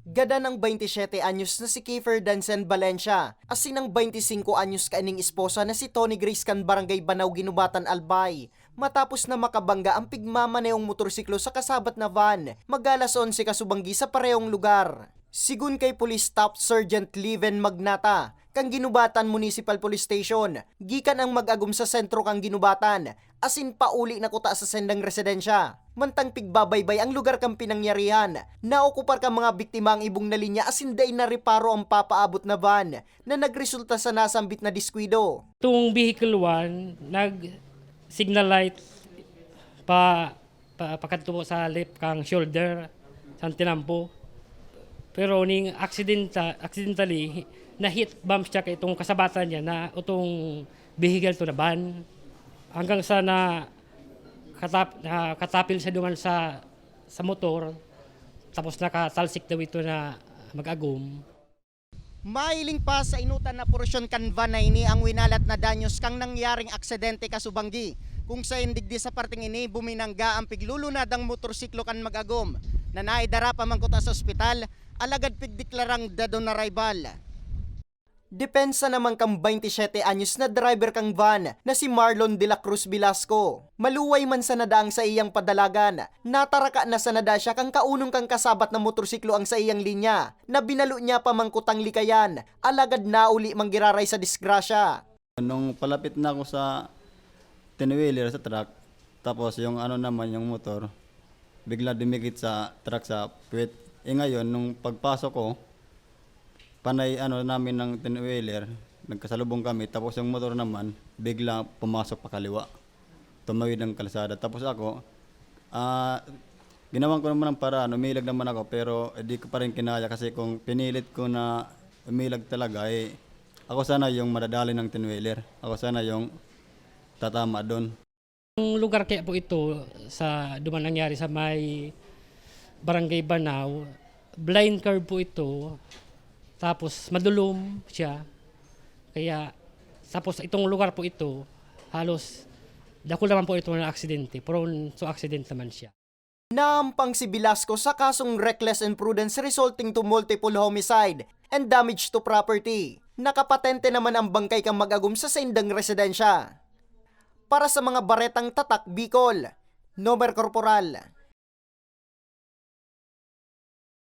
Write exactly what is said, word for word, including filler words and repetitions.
Gadan ang twenty-siyete anyos na si Kiefer Dansen Valencia, asin ang twenty-singko anyos kaining esposa na si Tony Grace kan Barangay Banao, Guinobatan, Albay, matapos na makabangga ang pigmamanehong motorsiklo sa kasabat na van, mag-alas onse kasubanggi sa parehong lugar. Sigon kay Police Staff Sergeant Leven Magnata, kan Guinobatan Municipal Police Station, gikan ang mag-agom sa sentro kan Guinobatan, asin pauli na kuta sa sendang residensya. Mantang pigbabaybay ang lugar kan pinangyarihan, naokupar kan mga biktima ang ibong na linya asin dai nareparo ang papaabot na van na nagresulta sa nasambit na diskuido. Itong vehicle one, nag-signal light pa, pa, pakadto po sa left kang shoulder, sa tinampo. Pero ning aksidenta-, accidentally, na-hit bump siya kay itong kasabatan niya na itong vehicle to na van. Hanggang sa na katap-, na katapil siya duman sa, sa motor, tapos nakatalsik daw ito na mag-agom. Mahiling pa sa inutan na porsyon kan van na ini ang winalat na danyos kan nangyaring aksidente kasubanggi, kung saen digdi sa parteng ini buminangga ang piglulunadang motorsiklo kan mag-agom na naidara pa man kuta sa ospital, alagad pigdeklarang dead on arrival. Depensa naman kan twenty-siyete anyos na driver kan van na si Marlon de la Cruz Velasco. Maluway man sana daa ang saiyang padalagan, nataraka na sana daa siya kan kaunong kan kasabat na motorsiklo ang saiyang linya, na binalo niya pa man kutang likayan, alagad nauli man giraray sa disgrasya. Nung palapit na ako sa ten-wheeler, sa truck, tapos yung ano naman, yung motor, bigla dumikit sa truck sa puwet. Eh, ngayon, nung pagpasok ko, panay ano namin ng ten-wheeler, nagkasalubong kami, tapos yung motor naman, bigla pumasok pakaliwa. Tumawid ang kalsada. Tapos ako, ah, ginawan ko naman ng paraan, umilag naman ako, pero, eh, di ko pa rin kinaya kasi kung pinilit ko na umilag talaga, eh, ako sana yung madadali ng ten-wheeler. Ako sana yung tatama dun. Ang lugar kaya po ito sa duman nangyari sa may Barangay Banao, blind curve po ito, tapos madulom siya. Kaya, tapos itong lugar po ito, halos dakul naman po ito na aksidente, prone to accident naman siya. Naampang si Velasco sa kasong reckless imprudence resulting to multiple homicide and damage to property. Nakapatente naman ang bangkay kan mag-agom sa saindang residensya. Para sa mga baretang Tatak Bicol, Nomer Corporal.